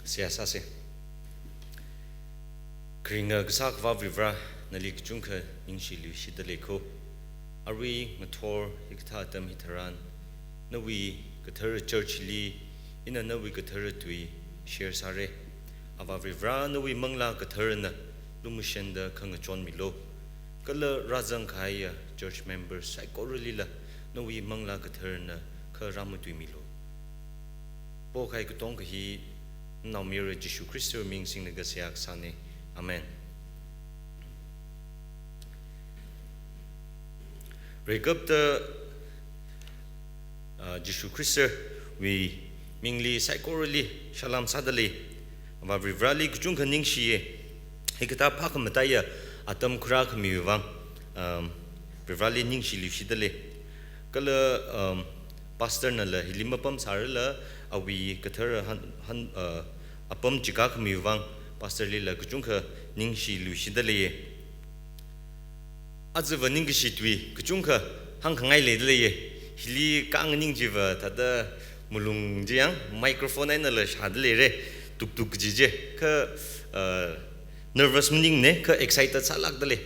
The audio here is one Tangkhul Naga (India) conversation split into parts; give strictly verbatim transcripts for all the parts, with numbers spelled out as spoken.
Seihā sāsa. Kharinga kasā Akhava Varivara, nali kachungkha ningshi luishida leiko. Arui ngathor hikathā atam hitharan, nawui kathara church li ina nawui kathara tui share sāra. Ava Varivara, nawui Manglā Katharana lumashanda khangachon milo. Kala rāzang kahaiya church member saikoralila nawui Manglā Katharana kha rāmatuimilo. Pokai katonga hi Naomayara Jishu Khristawui ming singlaga seihā kasāna. Amen. Rekapta, ah, Jishu Khristawui mingli saikorali salam sādalei. Ava Varivarali kachungkha ningshiya. Hikathā phākhamataiya atam kharā khamiwui vang, um, Varivarali ningshi luishida lei. Kala, um, pastor nala hili mapamsārala awui kathara han, han, uh, apam chika khamiwui vang pastor lila kachungkha ningshi luishida leiya. Ajava ningkashi tui kachungkha hāngkhangai leida leiya. Hili kang ning chiva thāda malung chiyang microphone einala shāda leira. Tuk tuk kaji chi. Kha, uh, nervous maningmana, kha excited sālākda lei.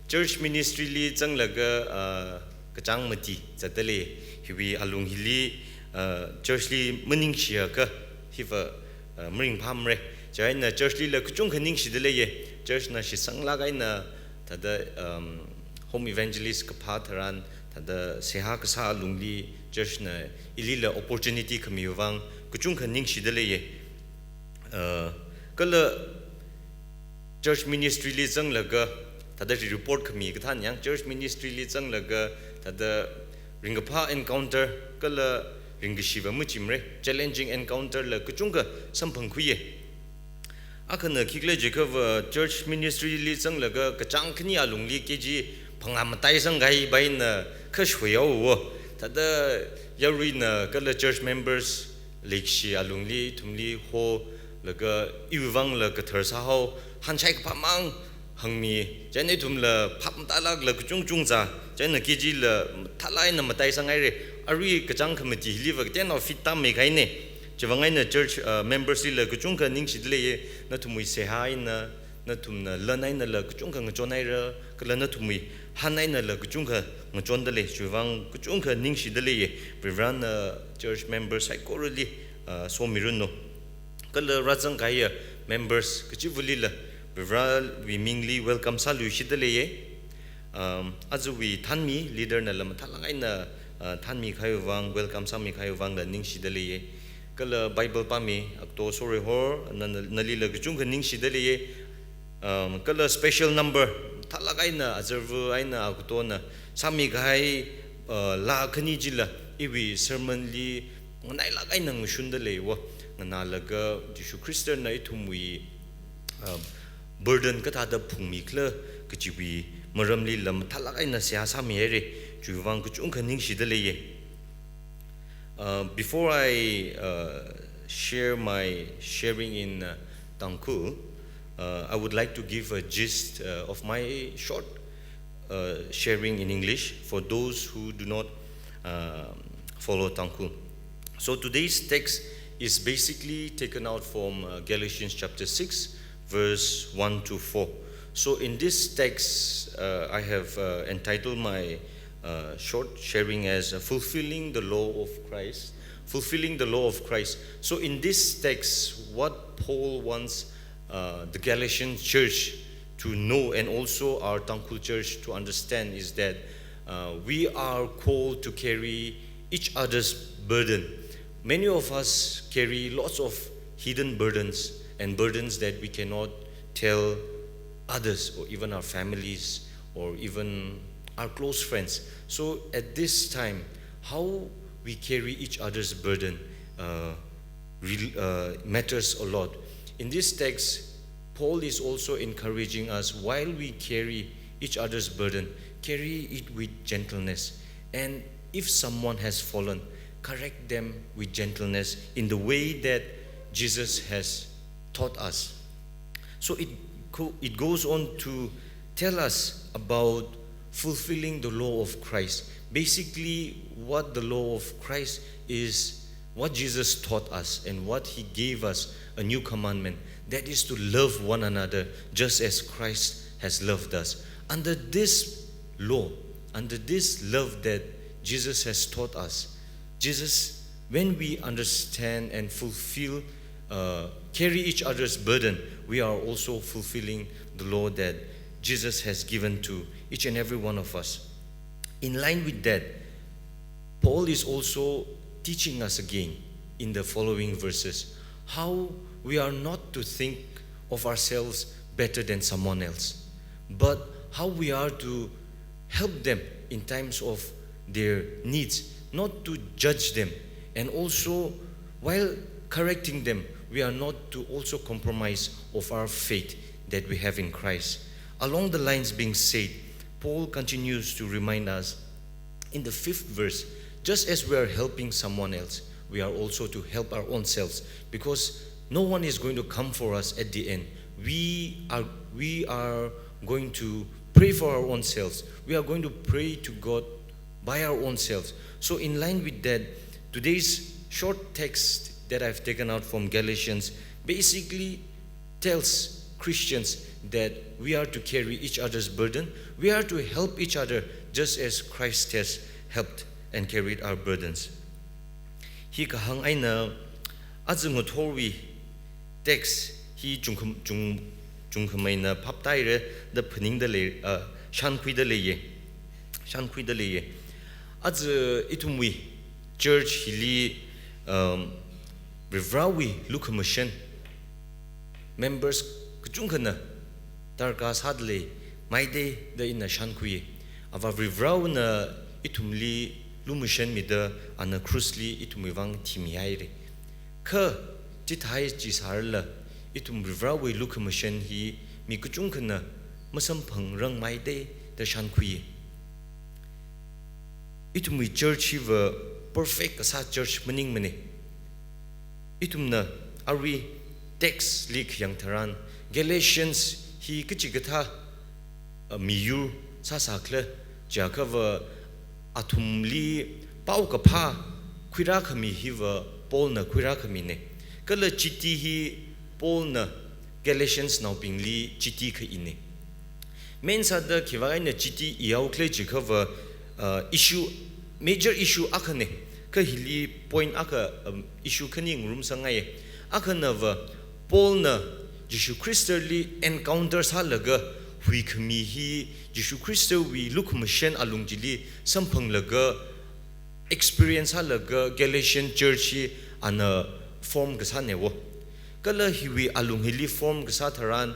Church ministry li zanglaga, ah, kachāng mati zatda lei. Hiwui alung hili, ah, church li maningshiakha hiva, ah, maringphāmara. Chieina church lila kachungkha ningshida leiya. Church na shisanglāk eina thāda, um, home evangelist kaphā tharan, thāda seihā kasā alungli church na ilila opportunity khamiwui vang kachungkha ningshida leiya. Uh, kala church ministry li zanglaga, thāda report khami kathān yang church ministry li zanglaga, thāda ringkaphā encounter, kala ringkashiva machimara, challenging encounter la kachungkha samphangkhuiya. Akhana khikhala jiakhava church ministry li zanglaga kachāng khani alungli kg phangā mataisang kahai baina kha shuihaowa. Thāda yaruina kala church members leikashi alungli ithumli holaga iwui vangla kathar sāhao, hānshai kaphā mang hāngmi, chieina ithumla phap matālākla kachungchung zā, chieina kg la thālāk eina mataisang haira. Arui kachāng khamati hiliva kateonao fit tāmi kahaina. Chiwui vang eina church, uh, members lila kachungkha ningshida leiya, nathumwui seihā eina, nathumna lan einala kachungkha ngachon haira, kala nathumwui hān einala kachungkha ngachonda lei, chiwui vang kachungkha ningshida leiya. Varivarana church members saikorali, ah, somiranu. Kala rāzang kahaiya members kachivālila Varivarawui mingli welcome sāluishida leiya. Um, ajawui thānmi leader nala mathālāk eina, ah, thānmi kahaiwui vang, welcome sāmi kahaiwui vangla ningshida leiya. Kala Bible pāmi Akhto Sorehor, na, na, nalila kachungkha ningshida leiya. Um, kala special number, thālāk eina, azarva eina, Akhto na sāmi kahai, uh, laa khani chila, iwui sermon li nganailāk eina ngashunda leiwa, nganālaga Jishu Khristana ithumwui, um, burden kathāda phungmikhala kajiwui maramlila mathālāk eina seihā sāmi haira, chiwui vang kachungkha ningshida leiya. Uh, before I, uh, share my sharing in, uh, Tangkhul, uh, I would like to give a gist, uh, of my short, uh, sharing in English for those who do not, uh, follow Tangkhul. So today's text is basically taken out from, uh, Galatians chapter six, verse one to four. So in this text, uh, I have, uh, entitled my, uh, short sharing as, uh, Fulfilling the Law of Christ. Fulfilling the Law of Christ. So in this text, what Paul wants, uh, the Galatian church to know and also our Tangkhul church to understand is that, uh, we are called to carry each other's burden. Many of us carry lots of hidden burdens and burdens that we cannot tell others or even our families or even our close friends. So at this time, how we carry each other's burden, uh, real-, uh, matters a lot. In this text, Paul is also encouraging us, while we carry each other's burden, carry it with gentleness. And if someone has fallen, correct them with gentleness in the way that Jesus has taught us. So it go-, it goes on to tell us about fulfilling the law of Christ. Basically, what the law of Christ is what Jesus taught us and what he gave us a new commandment, that is to love one another just as Christ has loved us. Under this law, under this love that Jesus has taught us, Jesus, when we understand and fulfill, uh, carry each other's burden, we are also fulfilling the law that Jesus has given to each and every one of us. In line with that, Paul is also teaching us again in the following verses how we are not to think of ourselves better than someone else, but how we are to help them in times of their needs, not to judge them, and also while correcting them, we are not to also compromise of our faith that we have in Christ. Along the lines being said, Paul continues to remind us in the fifth verse, just as we are helping someone else, we are also to help our own selves, because no one is going to come for us at the end. We are, we are going to pray for our own selves. We are going to pray to God by our own selves. So, in line with that, today's short text that I've taken out from Galatians basically tells Christians that we are to carry each other's burden, we are to help each other just as Christ has helped and carried our burdens. Hi kahāng eina, aja ngathorwui text hi chungkham-, chung-, chungkhameina phaptāhaira da phaningda lei, uh, shānkhuida leiya. Shānkhuida leiya. Aja ithumwui church hili, um, Varivarāwui lukhamashan members kachungkhana darkar sāda lei, maidei da ina shānkhui. Avā Varivarāna ithumli lumashanmida ana cross li ithumwui vang thimihaira. Kha chithāi chi sārala, ithum Varivarāwui lukhamashan hi mi kachungkhana masamphangrangmaidei da shānkhui. Ithumwui church hiva perfect kasā church maningmana. Ithumna arui text li khayang tharan, Galatians hi kachikathā, uh, miyur sāsākhala jiakhava, athumli paokaphā khuirākhami hiva Paulna khuirākhamina. Kala chiti hi Paulna Galatians naobingli chiti kha ina. Main sāda khiwui vang eina chiti ihaokhala jiakhava, uh, issue, major issue akhana. Kha hili point akha, um, issue khani ngarumsangngaiya. Akhanava Paulna Jishu Khristali encounter sālaga huikhami hi Jishu Khristawui lukhamashan alung chili samphanglaga experience sālaga Galatian church hi ana form kasāna wo. Kala hiwui alung hili form kasā tharan,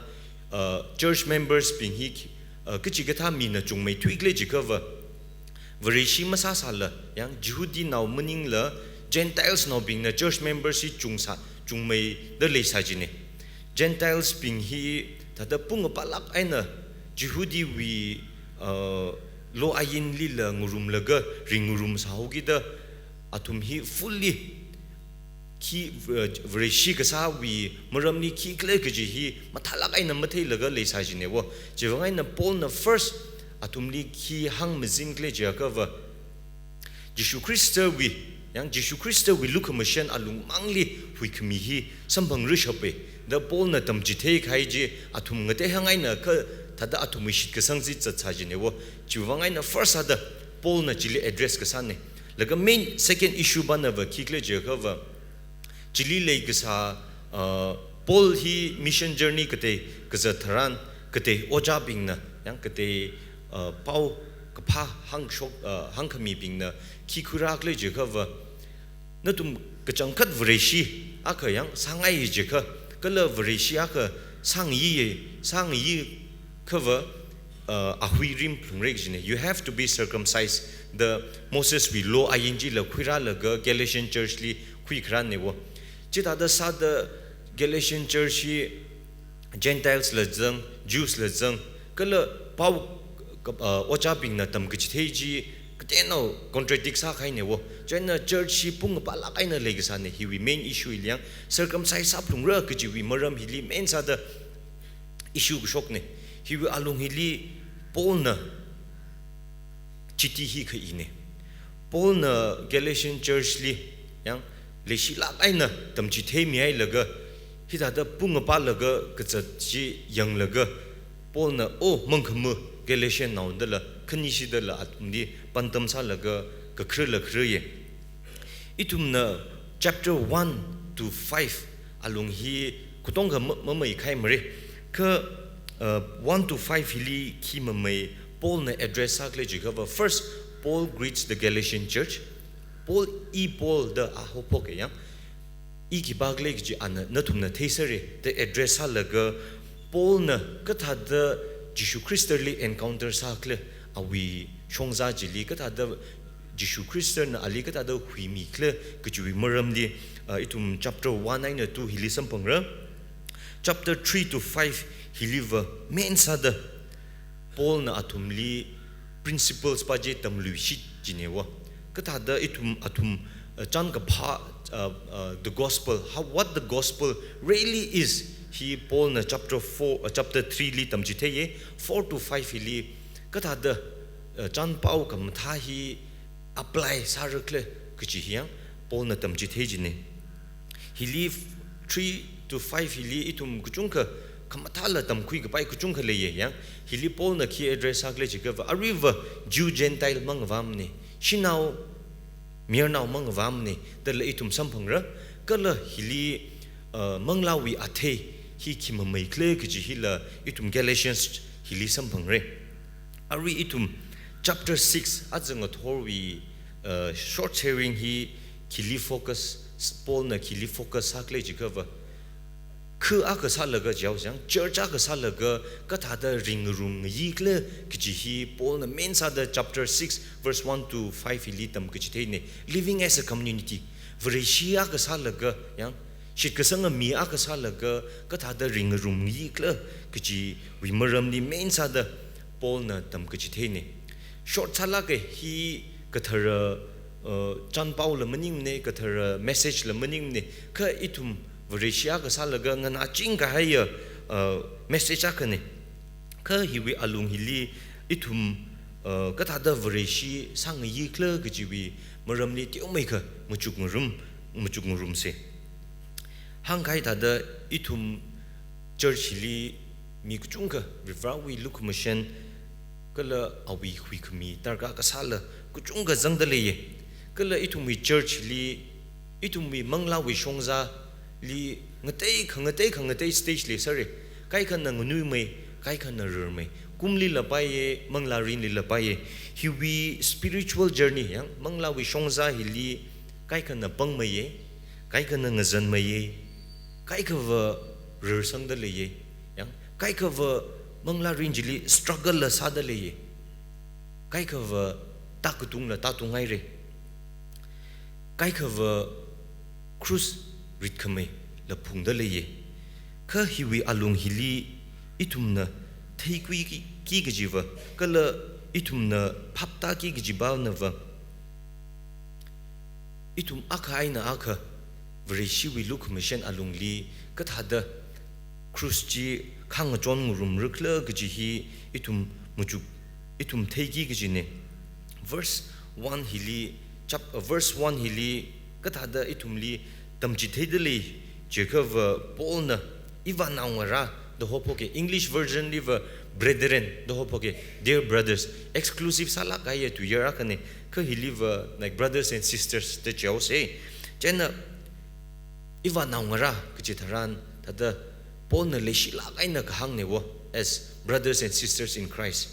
uh, church members bing hi, uh, kachikathā mina chungmeithuikhala jiakhava, Vareshi masāsāla, yang Jihudinao maningla, Gentiles naobingna church members hi chungsā, chungmeida leisā jina. Gentiles bing hi thāda pung apalak eina Jihudiwui, uh, law ainlila ngarumlaga ringngarum sāhaokida athum hi fully khi, uh, Vareshi kasāwui maramli khikhala kaji hi mathālak eina matheilaga leisā jina wo. Chiwui vang eina Paulna first athumli khi hāngmazinkhala jiakhava, Jishu Khristawui, yang Jishu Khristawui lukhamashan alungmangli huikhami hi samphangrashapa da Paulna tamchithei kahai chi athum ngateihang eina kha thāda athumwui shitkasang chi zatsā jina wo. Chiwui vang eina first sāda Paulna chili address kasāna. Laga main second issue banava khikhala jiakhava, chili leikasā, uh, Paul hi mission journey katei kazat tharan, katei ojābingna, yang katei, uh, paokaphā hāngshok, uh, hāngkhamibingna khi khuirākhala jiakhava, nathum kachangkhat Vareshi akha yang sāngai jiakha, kala Vareshi akha sāngayi, sāngayi khava, uh, ahui rim phlungra kajina. You have to be circumcised. The Moseswui law ain chila khuirālaga Galatian church li khuikharāna wo. Chithāda sāda Galatian church hi Gentiles la zang, Jews la zang, kala pao, uh, ojābingna tamkachithei chi kateonao contradict sākahaina wo. Chieina church hi pung apalak eina leikasāna, hiwui main issue hili yang circumcise sāphalungra kajiwui maram hili main sāda issue kashokna. Hiwui alung hili Paulna chiti hi kha ina. Paulna Galatian church li, yang leishilāk eina tamchitheimi hailaga, hithāda pungapalaga kazat chi yanglaga, Paulna, "O, mangkhamā Galatian nao," dala, khanishidala athumli pantam sālaga kakharala kharaya. Ithumna chapter one to five alung hi katonga ma-, mamai khaimara. Kha, uh, one to five hili khi mamai Paulna address sākhala jiakhava, first, Paul greets the Galatian church. Paul, I Paul da a hophoka yang. I khipākhala kaji ana nathumna theisera da address sālaga, Paulna kathāda Jishu Khristali encounter sākhala, awui shongza chili kathāda Jishu Khristana ali kathāda huimikhala kajiwui maramli, uh, ithum chapter one eina two hili samphangra. Chapter three to five hiliva main sāda Paulna athumli principles pa chi tamluishit jineva. Kathāda ithum athum, uh, chānkaphā, uh, uh, the gospel, how, what the gospel really is, hi Paulna chapter four, uh, chapter three li tamchitheiya, four to five hili kathāda, uh, chānpao khamathā hi apply sārakhala kaji hi yang Paulna tamchithei jina. Hili f-, three to five hili ithum kachungkha, khamathāla tamkhui kapai kachungkha leiya yang. Hili Paulna khi address sākhala jiakhava, aruiva Jew Gentile mangavāmana, shanao mayarnao mangavāmana, dala ithum samphangra. Kala hili, uh, manglāwui athei hi khi mamaikhala kaji hila ithum Galatians hili samphangra. Arui ithum chapter six, aja ngathorwui, uh, short sharing hi khili focus, Paulna khili focus sākhala jiakhava, kha akha sālaga jiaojiang, church akha sālaga kathāda ringngarum ngayikhala kaji hi Paulna main sāda chapter six verse one to five hili tamkachitheina. Living as a community, Vareshi akha sālaga yang, shitkasanga mi akha sālaga kathāda ringngarum ngayikhala kajiwui maramli main sāda Paulna tamkachitheina. Short sālaga hi kathara, uh, chānpaola maningmana, kathara message la maningmana, kha ithum Vareshi akha sālaga nganāching kahaiya, uh, message akhana. Kha hiwui alung hili ithum, uh, kathāda Vareshi sāngayikhala kajiwui maramli teomeikha machukngarum, machukngarumsa. Hāngkahai thāda ithum church hili mi kachungkha Varivarāwui lukhamashan kala awui huikhami darkar kasāla kachungkha zangda leiya. Kala ithumwui church li, ithumwui manglāwui shongzali ngatei khangatei khangatei stage leisāra. Kaikhana nganuimei, kaikhana rarmei, kumlila paiya, manglārinlila paiya. Hiwui spiritual journey yang, manglāwui shongza hili kaikhana pangmeiya, kaikhana ngazanmeiya, kaikhava rarsangda leiya, yang, kaikhava manglārin chili struggle la sāda leiya, kaikhava tākatungla tātunghaira, kaikhava krus ritkhameila phungda leiya. Kha hiwui alung hili ithumna theikhuiki, ki kajiva, kala ithumna phaptāki kajiva nava, ithum akha eina akha Vareshiwui lukhamashan alungli kathāda krus chi khangachon ngarumrakhala kaji hi ithum machuk, ithum theiki kajina. Verse one hili, chap-, uh, verse one hili kathāda ithumli tamchitheida lei jiakhava Paulna ivānaongarā da hophoka, English version liva brethren da hophoka, dear brothers, exclusive sālāk kahaiya tuiyar akhana, kha hiliva, like, brothers and sisters da jihaosa. Chieina ivānaongarā kaji tharan, thāda Paulna leishilāk eina kahāngna wo, as brothers and sisters in Christ.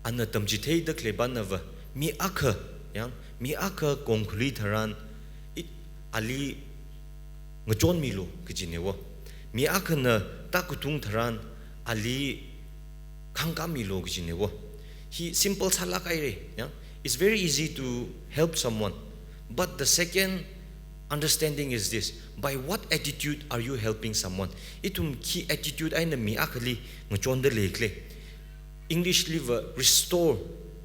Ana tamchitheida khalei pānava, mi akha, yang, mi akha kongkhali tharan, i-, ali ngachonmilu kajina wo. Mi akhana tākatung tharan, ali khangkāmilu kajina wo. Hi simple sālāk haira, yang. It's very easy to help someone, but the second understanding is this: by what attitude are you helping someone? Ithum khi attitude eina mi akhali ngachonda leikhala? English liva restore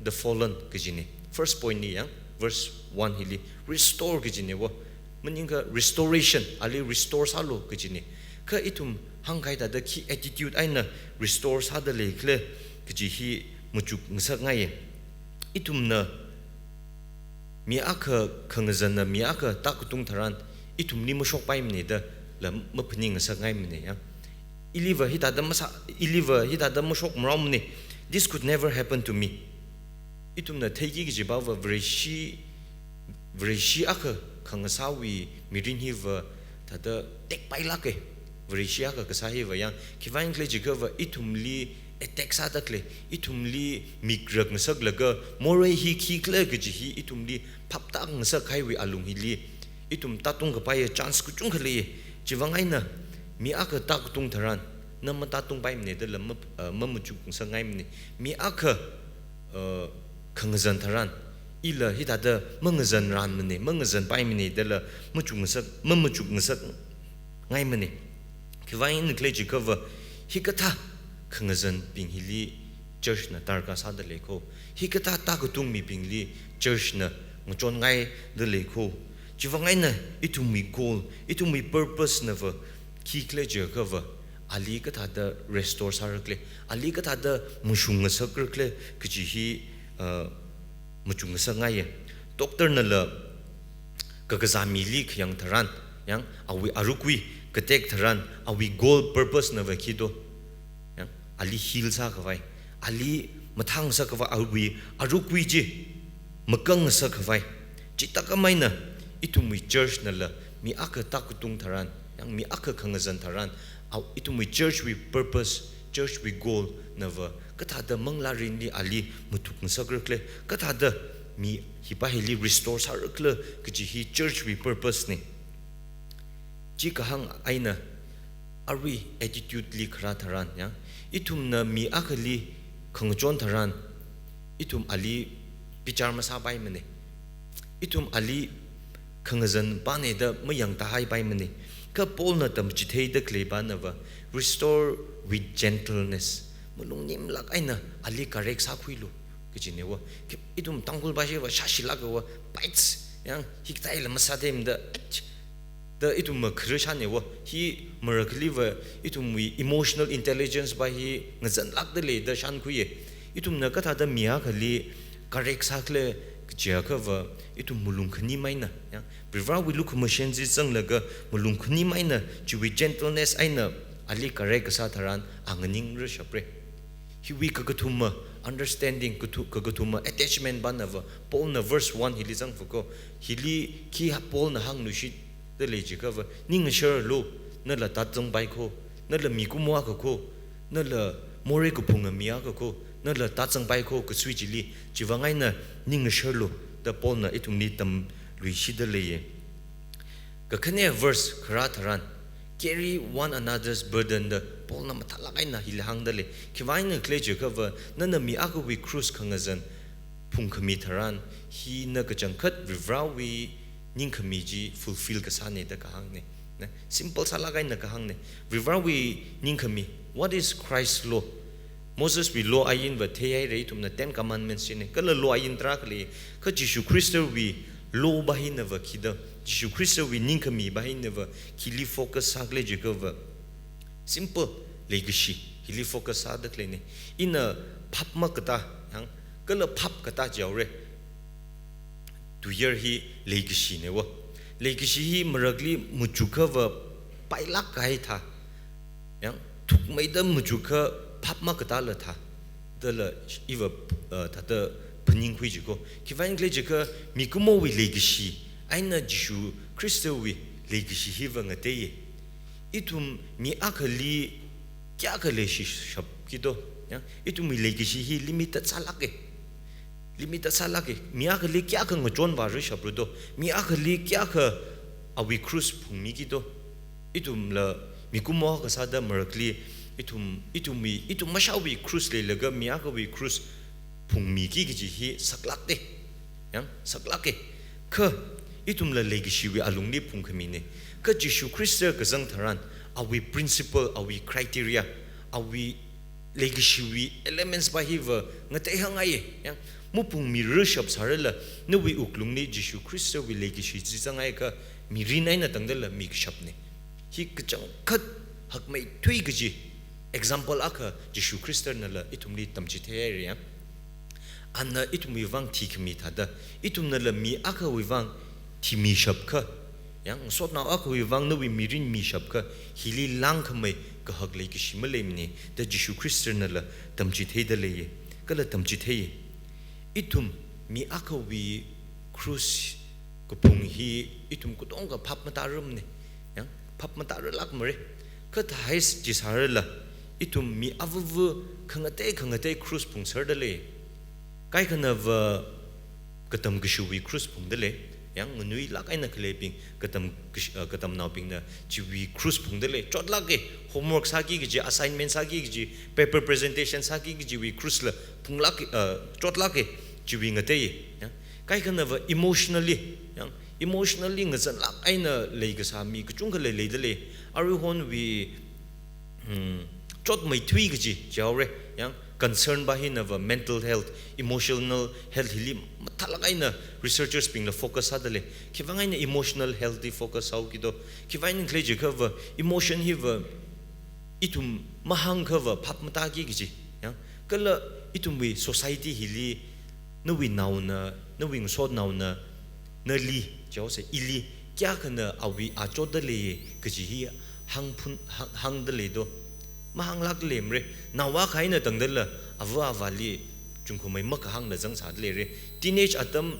the fallen kajina. First point li yang, verse one hili restore kajina wo. Maningakha restoration, ali restore sālu kajina. Kha ithum hāngkahai thāda khi attitude eina restore sāda leikhala kaji hi machuk ngasakngaiya. Ithumna mi akha khangazanna mi akha tākatung tharan ithumli mashokpaimana dala maphaningngasakngaimana ya. Iliva hithāda masā, iliva hithāda mashokmaraomana. This could never happen to me. Ithumna theiki kajiva Vareshi, Vareshi akha khangasāwui mirin hiva thāda tekpailāka. Vareshi akha kasā hiva ya, khiwuivang khala jiakhava ithumli attack sādalei, ithumli mikrak ngasaklaga morei hi khikhala kaji hi ithumli phaptāngasakhaiwui alung hili ithum tātungkapaiya chance kachungkha lei. Chiwuivang eina mi akha tākatung tharan na matātungpaimana dala ma, uh, mamachukngasakngaimana. Mi akha, uh, khangazan tharan ila hithāda mangazanranmana, mangazanpaimana dala machukngasak, mamachukngasakngaimana. Khiwuivang khala jiakhava hikathā khangazanbing hili church na darkar sādalei kho. Hikathā tākatung mibingli church na ngachonngaidalei kho. Chiwuivang eina ithumwui goal, ithumwui purpose nava khikhala jiakhava ali kathāda restore sārakhala, ali kathāda mashungngasakrakhala kaji hi, uh, machukngasakngaiya. Doctor nala kakazā mili khayang tharan, ya, awui arukwui katek tharan awui goal purpose nava khi do, ya, ali heal sākhavai, ali mathāngasakhavai, awui arukwui chi makangngasakhavai. Chithākhamei eina ithumwui church nala mi akha tākatung tharan, ya, mi akha khangazan tharan, aw, ithumwui church wui purpose, church wui goal nava kathāda manglārinli ali mathukngasakrakhala, kathāda mi hiva hili restore sārakhala kaji hi church wui purpose na. Chi kahāng eina arui attitude li kharā tharan, ya, ithumna mi akhali khangachon tharan ithum ali bichar masāpaimana. Ithum ali khangazanpana da mayangtahaipaimana. Kha Paul na tamchitheida khaleiva nava, "Restore with gentleness." Malungninglāk eina ali correct sākhuilu kajina wo. Ithum Tangkhul va shiva shāshilāka wo, bites, ya, hikathā ila masāthei da, ach, da ithum makharā shāna wo. Hi marakhaliva ithumwui emotional intelligence va hi ngazanlākdalei da shānkhuiya. Ithumna kathāda mi akhali correct sākhala kajiakhava ithum malung khanim eina, ya, Varivarawui lukhamashan chi zanglaga malung khanim eina chiwui gentleness eina ali correct kasā tharan a nganing rāshapra. Hiwui kakathuma understanding, kathu-, kakathuma attachment va nava Paul na verse one hili zangva kho. Hili khi ha-, Paul na hāngluishitdalei jiakhava, "Ningasharlu, nala tāzangpai kho, nala mikumo akha kho, nala morei kaphunga mi akha kho, nala tāzangpai kho kasui chili, chiwuivang eina ningasharlu," da Paul na ithumli tamluishitdaleiya. Kakhane verse kharā tharan, "Carry one another's burden," da Paul na mathālāk eina hili hāngdalei. Khiwuivang khala jiakhava, nana mi akhawui cross khangazan phungkhami tharan, hi na kachangkhat Varivarawui ningkhami chi fulfill kasāna da kahāngna. Na, simple sālāk eina kahāngna. Varivarawui ningkhami, what is Christ's law? Moseswui law ainva theihaira ithumna, Ten Commandments china. Kala law ain tarākha lei, kha Jishu Khristawui law va hi nava khi da, Jishu Khristawui ningkhami va hi nava khili focus sākhala jiakhava, simple, leikashi hili focus sādakhaleina. Ina phap makatā, ya, kala phap katā jihaora. Tuiyār hi leikashina wo. Leikashi hi marakli machukhava pailāk kahai thā, ya, thukmeida machukha phap makatāla thā dala iva, uh, thāda phaningkhui jiko. Khiwuivang khala jiakha mikumowui leikashi eina Jishu Khristawui leikashi hiva ngateiya. Ithum mi akhali kayākha leishishapki do, ya, ithumwui leikashi hi limited sālāka. Limited sālāka. Mi akhali kayākha ngachonvārashapra do, mi akhali kayākha awui cross phungmiki do. Ithumla mikumo akha sāda marakli ithum, ithumwui, ithum mashāwui cross leilaga mi akhawui cross phungmiki kaji hi saklākda, ya, saklāka. Kha ithumla leikashiwui alungli phungkhamina. Kha Jishu Khrista kazang tharan, awui principle, awui criteria, awui leikashiwui elements va hiva ngateihāngngaiya, ya. Maphungmirashap sārala, nawui wuklungli Jishu Khristawui leikashi chi zanghaiakha, mirin eina tangdala mikashapna. Hi kachangkhat hakmeithui kaji example akha Jishu Khristanala ithumli tamchitheihaira, ya. Ana ithumwui vang thikhami thāda, ithumnala mi akhawui vang thimishapkha, yang ngasotnao akhawui vang nawui mirin mishapkha, hili langkhamei kahak leikashi maleimana da Jishu Khristhanala tamchitheida leiya, kala tamchitheiya. Ithum mi akhawui cross kaphung hi ithum katonga phap matāramana, yang phap matāralākmara. Kha thāhai chi sārala, ithum mi avava khangatei khangatei cross phungserda lei. Kaikhanava katam kashiwui cross phungda lei. Yang nganuilāk eina khaleibing katam kashi-, ah, katamnaobingna chiwui cross phungda lei. Chotlāka, homework sāki kaji, assignment sāki kaji, paper presentation sāki kajiwui cross la phunglāk, ah, chotlāka, chiwui ngatei. Yang kaikhanava emotionally, yang emotionally ngazanlāk eina leikasā mi kachungkha lei, leida lei. Aruihonwui, hmm, chotmeithui kaji jihaora, yang concern pa hinava mental health, emotional health hili mathālāk eina researchers bingla focus sāda lei. Khivang eina emotional health li focus sāhaoki do? Khivang eina khalei jiakhava, emotion hiva ithum mahāngkhava phap matāki kaji, yang kala ithumwui society hili nawui naona, nawui ngasotnaona, nali, jihaosa ili, kayākhana awui a chotda lei kaji hi hāngphun, hāng, hāngda lei do? Mahānglākda leimara. Nao akha eina tangdala ava avāli chungkhamei makahāngla zangsāda leira. Teenage atam,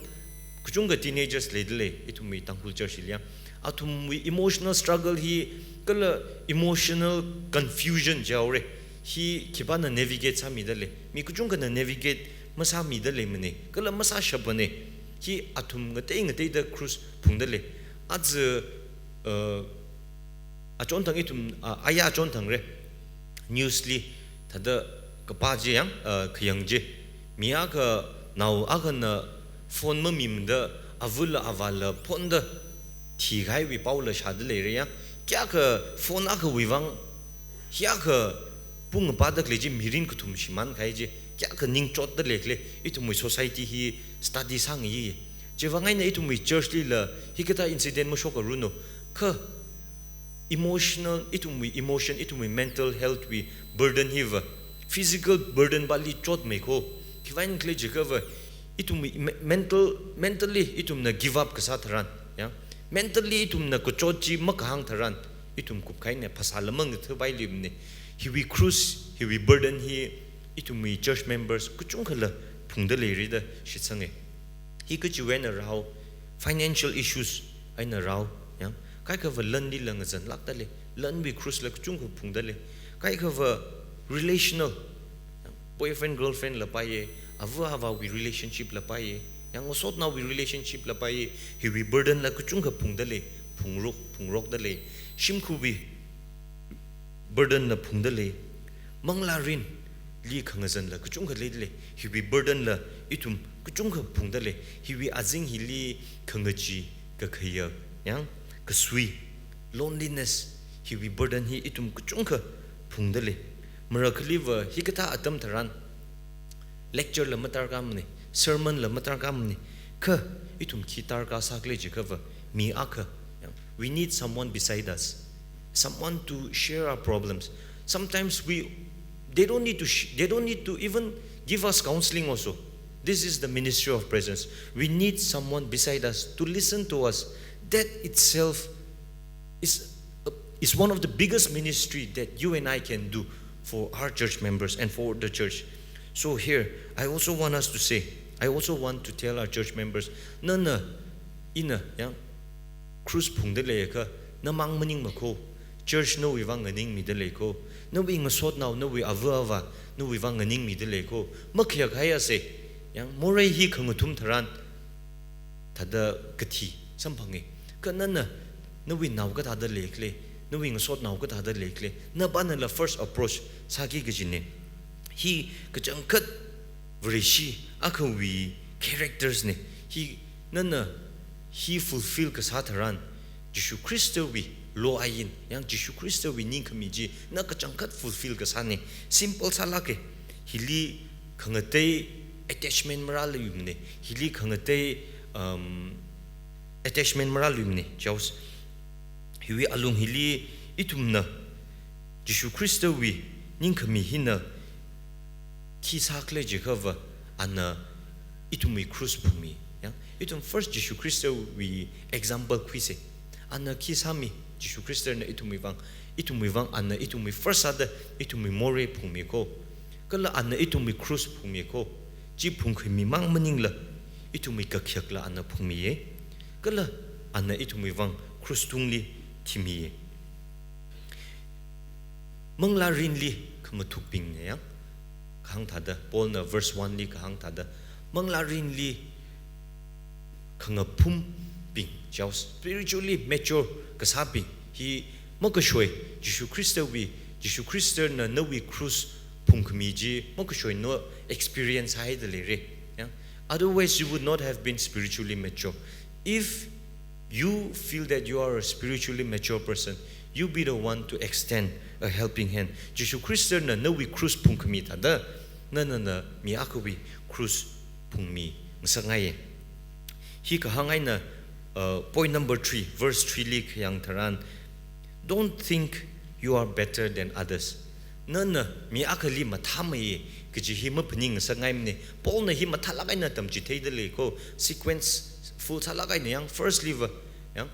kachungkha teenagers leida lei ithumwui Tangkhul church hili, yang athumwui emotional struggle hi, kala emotional confusion jihaora, hi khipāna navigate sāmida lei? Mi kachungkhana navigate masāmida leimana, kala masāshapmana. Hi athum ngatei ngateida cross phungda lei. Aja, uh, achonthang ithum, uh, aya achonthang re, news li thāda kapā chi, yang, uh, khayang chi, mi akha, nao akhana phone mamimada avala avāla phonda thikahaiwui paola shāda leira, yang. Kayākha phone akhawui vang hiyākha pung ngapāda khalei chi, mirin kathum shimānkahai chi, kayākha ning chotda leikhala, ithumwui society hi study sāngayi. Chivang eina ithumwui church lila hikathā incident mashokngarumno. Kha emotional, ithumwui emotion, ithumwui mental health wui burden hiva physical burden pali chotmei kho. Khivang eina khalei jiakhava, ithumwui me-, mental, mentally ithumna give up kasā tharan, yang mentally ithumna kachot chi makahāng tharan, ithum kupkahai eina phasāla mangathapai leimana. Hiwui cross, hiwui burden hi ithumwui church members kachungkhala phungda leira da shitsanga. Hi kachiwui eina rāhao, financial issues eina rāhao, yang. Kaikhava lanlila ngazanlākda lei, lanwui cross la kachungkha phungda lei. Kaikhava relational, yang, boyfriend girlfriend la paiya, ava avāwui relationship la paiya, yang ngasotnaowui relationship la paiya, hiwui burden la kachungkha phungda lei, phungrok, phungrokda lei. Shimkhurwui burden la phungda lei. Manglārinli khangazanla kachungkha leida lei. Hiwui burden la ithum kachungkha phungda lei. Hiwui azing hili khangachee, kakhayak, yang, kasui, loneliness, hiwui burden hi ithum kachungkha phungda lei. Marakhaliva hikathā atam tharan lecture la madarkarmana, sermon la madarkarmana, kha ithum khi darkar sākhala jiakhava, mi akha, yang, we need someone beside us, someone to share our problems. Sometimes we, they don't need to sh-, they don't need to even give us counseling also. This is the ministry of presence. We need someone beside us to listen to us. That itself is, is one of the biggest ministry that you and I can do for our church members and for the church. So here, I also want us to say, I also want to tell our church members, nana, ina, yang, cross phungda leiakha, namang maningmakho, church nawui vang nganingmida lei kho, nawui ngasotnao, nawui ava avā, nawui vang nganingmida lei kho, makhayak haiyase, yang, morei hi khangathum tharan, thāda kathi samphanga. Kha nana, nawui nao kathāda leikhala, nawui ngasotnao kathāda leikhala, napanala first approach sāki kajina. Hi kachangkhat Vareshi akhawui characters na. Hi nana hi fulfill kasā tharan, Jishu Khristawui law ain, yang Jishu Khristawui ningkhami chi na kachangkhat fulfill kasāna. Simple sālāka. Hili khangatei attachment marāluimana. Hili khangatei, um, attachment marāluimana. Chaos. Hiwui alung hili ithumna Jishu Khristawui ningkhami hina khi sākhala jiakhava, ana ithumwui cross phungmi. Ya, ithum first Jishu Khristawui example khuise. Ana khi sāmi, Jishu Khristana ithumwui vang, ithumwui vang ana ithumwui first sāda ithumwui morei phungmi ko. Kala ana ithumwui cross phungmi ko. Chi phungkhuimi mang maningla, ithumwui kakhayakla ana phungmiye. Kala ana ithumwui vang cross tungli thimiye. Manglārinli khamathukbingna ya, kahāng thāda, Paulna verse one li kahāng thāda, manglārinli khangaphumbing, jau spiritually mature kasābing, hi makashoi, Jishu Khristawui, Jishu Khristana nawui cross phungkhami chi makashoi no experience haida leire. Ya? Otherwise, you would not have been spiritually mature. If you feel that you are a spiritually mature person, you be the one to extend a helping hand. Jishu Khristana nawui cross phungkhami thāda, nana na mi akhawui cross phungmi ngasakngaiye. Hi kahāng eina, uh, point number three, verse three li khayang tharan, "Don't think you are better than others." Nana mi akhali mathāmeiye kaji hi maphaning ngasakngaimane. Paulna hi mathālāk eina tamchitheida lei ko, sequence full sālāk eina yang, first li va, yang,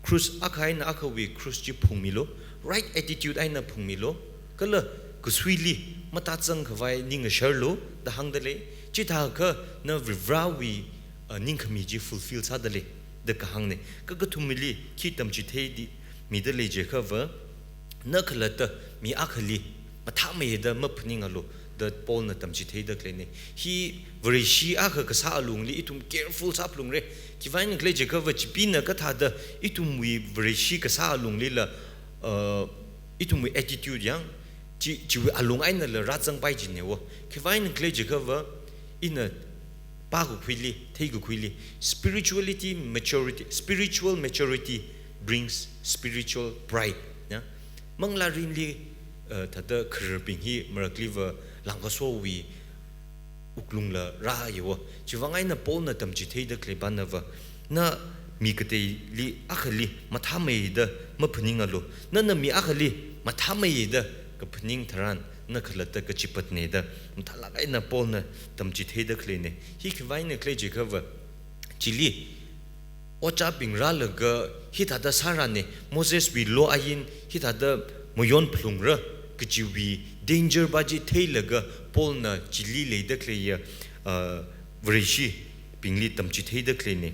cross akha eina akhawui cross chi phungmilu, right attitude eina phungmilu, kala kasuili matāzang khavai ning asharlu da hāngda lei. Chithākha na Varivarāwui, uh, ningkhami chi fulfill sāda lei da kahāngne. Kakathumli khi tamchitheida mida lei jiakha va, na khalatta mi akhali mathāmeiye da maphaningalu da Paulna tamchitheida khaleine. Hi Vareshi akha kasā alungli ithum careful sāphalungre. Khiwui vang khala jiakha va, Chipeena kathāda ithumwui Vareshi kasā alunglila, uh, ithumwui attitude yang, chi, chiwui alung einala rāzangpai jine wo. Khiwui vang khala jiakha va, ina pākakhuili, theikakhuili, spirituality maturity, spiritual maturity brings spiritual pride. Ya? Manglārinli, uh, thāda khararbing hi marakli va langkasowui wuklungla rāye wo. Chiwui vang eina Paulna tamchitheida khalei pana va, na mi kateili akhali mathāmeiye da maphaningalu. Nana mi akhali mathāmeiye da kaphaning tharan, na khalatta kachipatne da mathālāk eina Paulna tamchitheida khaleine. Hi khiwui vang khala jiakha va, chili ojābing rālaga hithāda sārane, Moseswui law ain hithāda mayonphalungra kajiwui danger pa chi theilaga Paulna chili leida khaleiya, uh, Vareshibingli tamchitheida khaleine.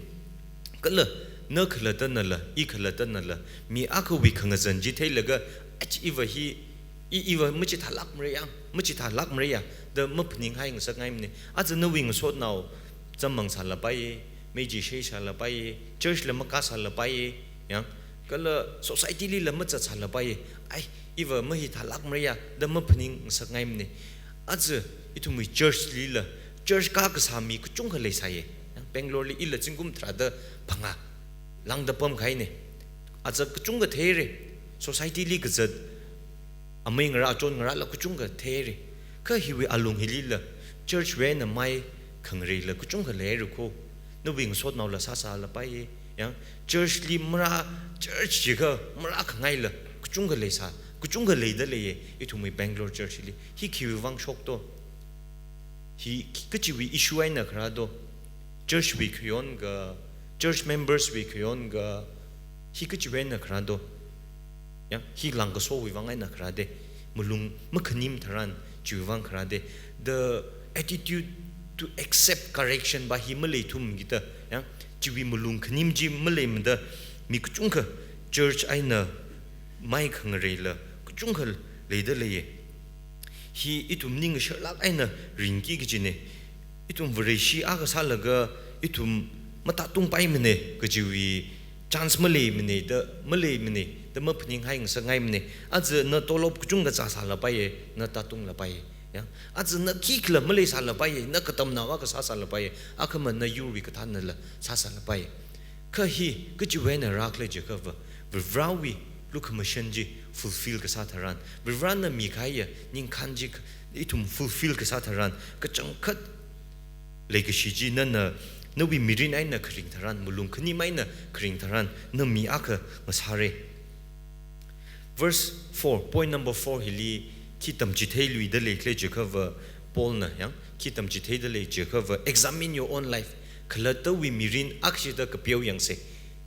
Kala na khalattanala, i khalattanala, mi akhawui khangazan chi theilaga, "Ach, iva hi, i, iva machithālākmara yang, machithālākmara ya," da maphaninghai ngasakngaimane. Aja nawui ngasotnao zam mang sālapaiye, mei chi shei sālapaiye, church la makā sālapaiye, yang, kala society lila mazat sālapaiye. "Ai, iva mahithālākmara ya," da maphaning ngasakngaimane. Aja ithumwui church lila, church kā kasā mi kachungkha leisāye. Yang, Bangalore li ila zingkum tharāda phangā lāngda pamkahaine. Aja kachungkha theire, society li kazat, amei ngarā, achon ngarāla kachungkha theire. Kha hiwui alung hilila, church wui eina mai khangareila kachungkha leire ko. Nawui ngasotnaola sāsālapaiye. Yang, church li marā, church jiakha marākhangaila kachungkha leisā, kachungkha leida leiye, ithumwui Bangalore church li. Hi khiwui vang shokto? Hi kachiwui issue eina kharāto? Church wui khayon ka, church members wui khayon ka, hi kachiwui eina kharāto? Ya, hi langkasowui vang eina kharāte. Malung makhanim tharan chiwui vang kharāte. The attitude to accept correction pa hi maleithum kida, ya, chiwui malung khanim chi maleimada mi kachungkha church eina mai khangareila kachungkha leida leiye. Hi ithum ning sharlāk eina ringki kajine. Ithum Vareshi akha sālaga ithum matātungpaimane kajiwui chance maleimane da, maleimane da maphaninghai ngasakngaimane. Aja na tolop kachungkha zāsālapaiye, na tātunglapai. Ya? Aja na khikhala maleisālapaiye, na katamnao akha sāsālapaiye, akhama na yurwui kathānnala sāsālapaiye. Kha hi kachiwui eina rākhala jiakha va, Varivarāwui lukhamashan chi fulfill kasā tharan, Varivarāna mikahaiya ningkhān chi ithum fulfill kasā tharan, kachangkhat leikashi chi nana, nawui mirin eina kharing tharan, malung khanim eina kharing tharan, na mi akha ngasāre. Verse four, point number four hili khi tamchitheiluida leikhala jiakha va, Paulna, yang, Khi tamchitheida lei jiakhava, examine your own life. Khalattawui mirin akhashida kapeo yangsa.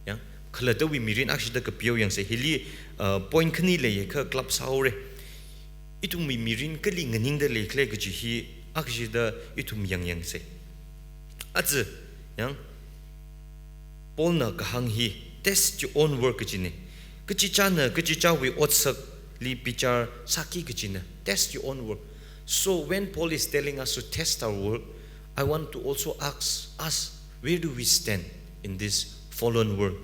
Ya, khalattawui mirin akhashida kapeo yangsa. Hili, uh, point khani leiya kha club sāhaora. Ithumwui mirin kali nganingda leikhala kaji hi akhashida ithum yangyangsa. Aja, yang, Paulna kahāng hi, "Test your own work," kajina. Kachichāna kachichāwui otsakli bichar sāki kajina. Test your own work. So when Paul is telling us to test our work, I want to also ask us, where do we stand in this fallen world?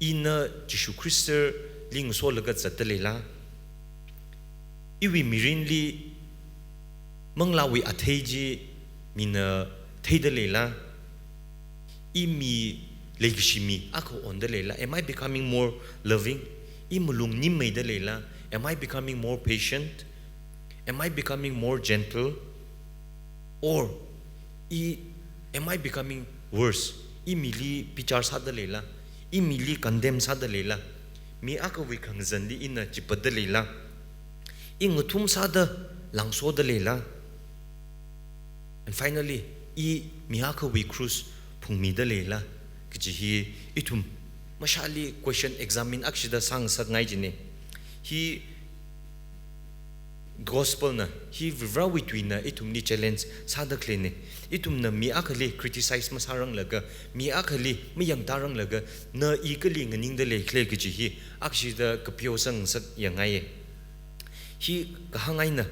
Ina Jishu Khristali ngasolaga zatda leila? Iwui mirinli manglāwui athei chi mina theida leila? I mi, leikashi mi akha onda leila? Am I becoming more loving? I malung nimmeida leila? Am I becoming more patient? Am I becoming more gentle? Or I, am I becoming worse? I mili bichar sāda leila? I mili condemn sāda leila? Mi akhawui khangazanli ina chipatda leila? I ngathum sāda langsoda leila? And finally, I mi akhawui cross phungmida leila? Kaji hi ithum mashāli question, examine akhashida sāngasakngai jina. Hi gospel na, hi Varivarawui tuina ithumli challenge sāda khaleina. Ithumna mi akhali criticize masāranglaga, mi akhali mayangtāranglaga, na I kali nganingda leikhala kaji hi akhashida kapeo sāngasak yangngaiya. Hi kahāng eina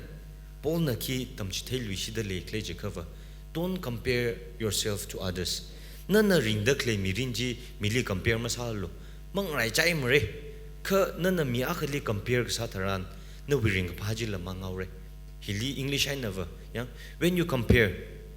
Paulna khi tamchitheiluishida leikhala jiakhava, don't compare yourself to others. Nana ringda khalei mirin chi mili compare masālu. Mangaraichai mara. Kha nana mi akhali compare kasā tharan, nawui ringkaphā chila manghaora. Hili English einava, ya, when you compare,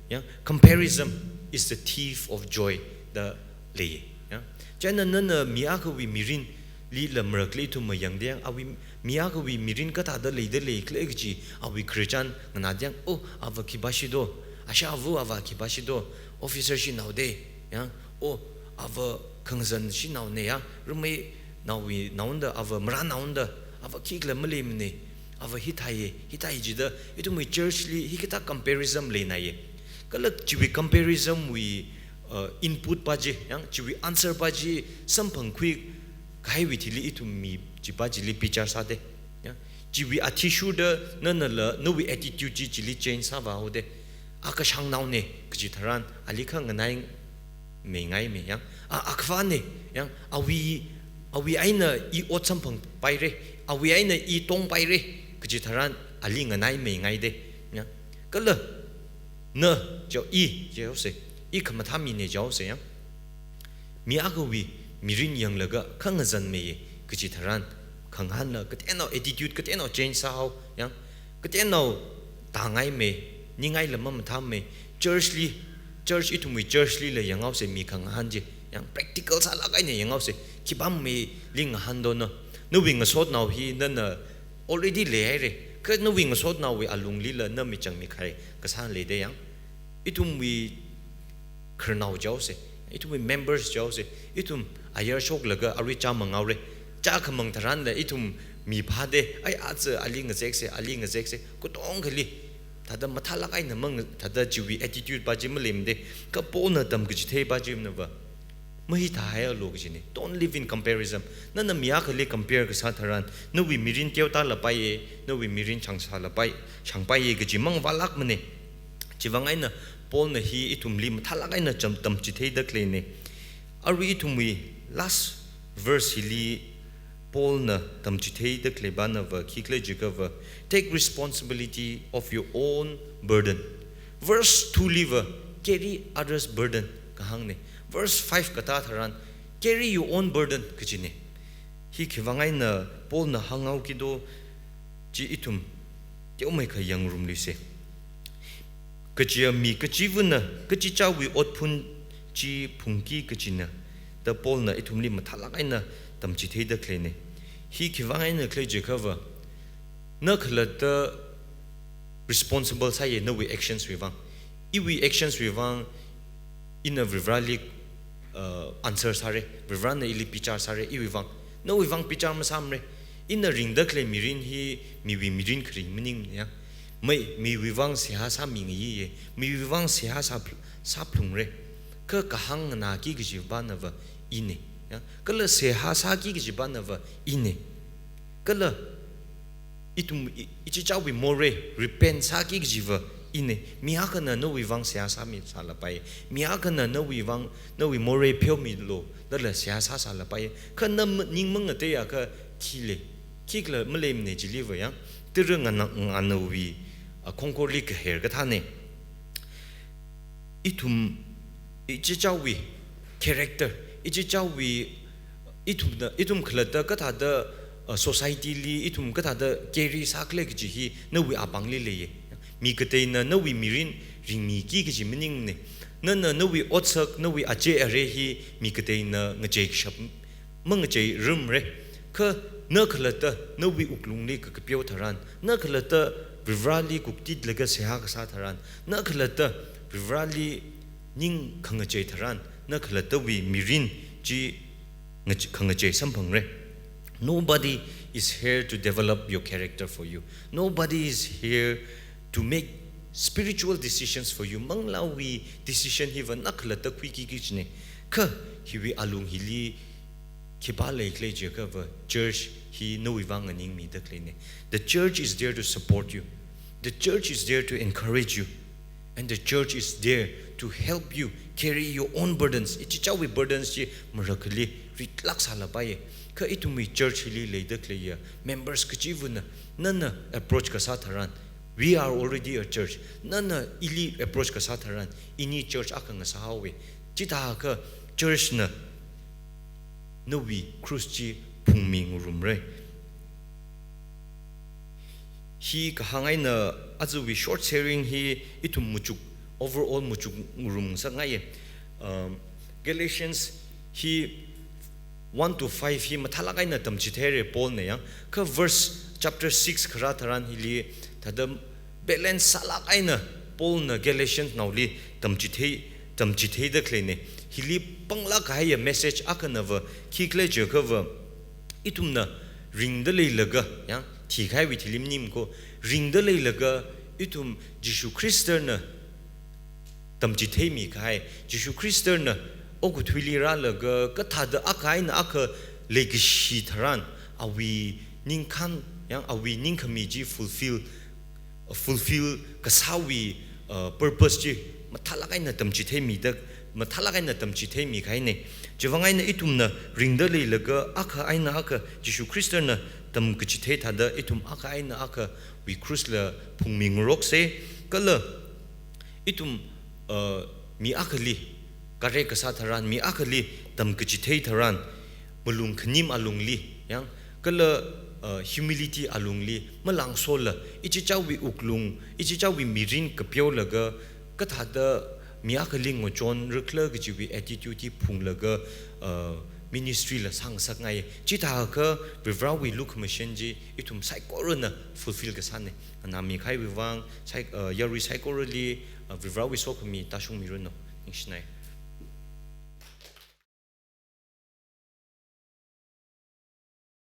ya, comparison is the thief of joy da lei, ya. Chieina nana mi akhawui mirinli la marakli ithum mayangda, ya, awui, mi akhawui mirin kathāda leida leikhala kaji awui khararchan nganāda, ya, oh, ava khipāshi do, ashāva ava khipāshi do, officer shanao da, ya, oh, ava khangazan shanaona, ya, rameinaowui naoda, ava marānaoda, ava khikhala maleimana, ava hithāya, hithāya jida, ithumwui church li hikathā comparison leinaiya. Kala chiwui comparison wui, uh, input pa chi, ya, chiwui answer pa chi samphangkhui kahaiwui thili ithum mi chipa chili bichar sāda, ya. Chiwui athishurda nanala nawui attitude chi chili change sāvāhaoda. A kashāngnaona kaji tharan ali kha nganai meingaimei, ya. A, akhavāna, ya, awui, awui eina I ot samphangpaira, awui eina I tongpaira kaji tharan ali nganai meingaida, ya. Kala na jihaosa, I jihaosa, I khamathā mina jihaosa, ya. Mi akhawui mirin yanglaga khangazanmeiya kaji tharan, khangahānla kateonao attitude, kateonao change sāhao, ya. Kateonao tāngaimei, ningai lam mamathāmei, church li, church ithumwui church lila yanghaosa mi khangahān chi, ya, practical sālāk eina yanghaosa, khipā meili ngahān do na. Nawui ngasotnao hi nana already leihaira. Kha nawui ngasotnaowui alunglila na michang mikhai kasā leida, ya. Ithumwui khararnao jihaosa, ithumwui members jihaosa, ithum ayar shoklaga arui chā manghaora. Chā khamang tharanla ithum miphāda, ai, aja ali ngazeksa, ali ngazeksa, katongkhali thāda mathālāk eina mang, thāda chiwui attitude pa chi maleimada. Kha Paulna tamkachithei pa chi manava, mahithāhaialu kajina. Don't live in comparison. Nana mi akhali compare kasā tharan, nawui mirin teotālapaiya, nawui mirin changsālapai, shangpaiya kaji mangavālākmana. Chivang eina Paulna hi ithumli mathālāk eina cham, tamchitheida khaleina. Arui ithumwui last verse hili Paulna tamchitheida khalei panava khikhala jiakhava, take responsibility of your own burden. Verse two liva, carry others' burden kahāngna. Verse five katā tharan, carry your own burden kajina. Hi khivang eina Paulna hānghao kido chi ithum teomeikha yangrumluisa. Kachiya mi kachivana kachichāwui otphun chi phungki kajina da Paulna ithumli mathālāk eina tamchitheida khaleina. Hi khivang eina khala jiakhava, na khalatta responsible sāya nawui actions wui vang. Iwui actions wui vang ina Varivarali, uh, answer sāra, Varivarana ili bichar sāra, iwui vang. Nawui vang bichar masāmara. Ina ringda khalei mirin hi miwui mirin kharing maningmana, ya. Mei, miwui vang seihā sāmingayiye, miwui vang seihā sā, sāphalungre. Kha kahāng nganāki kaji panava ine. Ya? Kala seihā sāki kaji panava ine. Kala ithum i-, ichichāwui morei, repent sāki kajiva ine. Mi akhana nawui vang seihā sāmi sālapai. Mi akhana nawui vang, nawui morei pheomilu, dala seihā sāsālapai. Kha na ma-, ning mangateiakha khile, khikhala maleimane chiliva ya. Tara ngana-, nganāwui, a, khongkhorli kaher kathāne. Ithum, ichichāwui character, ichichāwui, ithumna, ithum khalatta kathāda, uh, society li, ithum kathāda carry sākhala kaji hi nawui apāngli leiye. Mi kateina nawui mirin ringmiki kaji maningmane. Nana nawui otsak, nawui ache are hi mi kateina ngacheikashap mangacheirumre. Kha na khalatta nawui wuklungli kakapeo tharan, na khalatta Varivarāli kuktitlaga seihā kasā tharan, na khalatta Varivarāli ning khangachei tharan, na khalattawui mirin chi ngach-, khangachei samphangre. Nobody is here to develop your character for you. Nobody is here to make spiritual decisions for you. Manglāwui decision hiva na khalatta khuiki kajine. Kha hiwui alung hili khipā leikhala jiakhava church hi nawui vang nganingmida khaleine. The church is there to support you. The church is there to encourage you. And the church is there to help you carry your own burdens. Ichichāwui burdens chi marakhali ritlāk sālapaiye. Kha ithumwui church hili leida khaleiya members kachivana nana approach kasā tharan, we are already a church. Nana ili approach kasā tharan, ini church akha ngasāhaowe. Chithākha church na nawui cross chi phungmingarumre. Hi kahāng eina ajawui short sharing hi ithum machuk, overall machukngarum sāngaiye. Um, Galatians hi one to five hi mathālāk eina tamchitheire Paul na ya. Kha verse chapter six kharā tharan hili thāda balance sālāk eina Paul na Galatians naoli tamchithei, tamchitheida khaleine. Hili panglāk kahaiya message akhanava khikhala jiakhava, ithumna ringda leilaga, ya, thikahaiwui thili maningmako, ringda leilaga ithum Jishu Khristana tamchitheimi kahai, Jishu Khristana okathuili rālaga kathāda akha eina akha leikashi tharan, awui ningkhān, ya, awui ningkhami chi fulfill, fulfill kasāwui, uh, purpose chi mathālāk eina tamchitheimida, mathālāk eina tamchitheimi kahaine. Chivang eina ithumna ringda leilaga akha eina akha Jishu Khristana tamkachithei thāda ithum akha eina akhawui cross la phungmingarokse. Kala ithum, uh, mi akhali kare kasā tharan, mi akhali tamkachithei tharan, malung khanim alungli, ya, kala, uh, humility alungli malangsola, ichichāwui wuklung, ichichāwui mirin kapeolaga, kathāda mi akhali ngachonrakhala kajiwui attitude hi phunglaga, uh, ministry la sāngasakngai. Chithākha Varivarāwui lukhamashan chi ithum saikorana fulfill kasāne. Nganāmi kahaiwui vang, sai-, uh, yarui saikorali, uh, Varivarāwui sokhami tāshungmiranu. Ningshinai.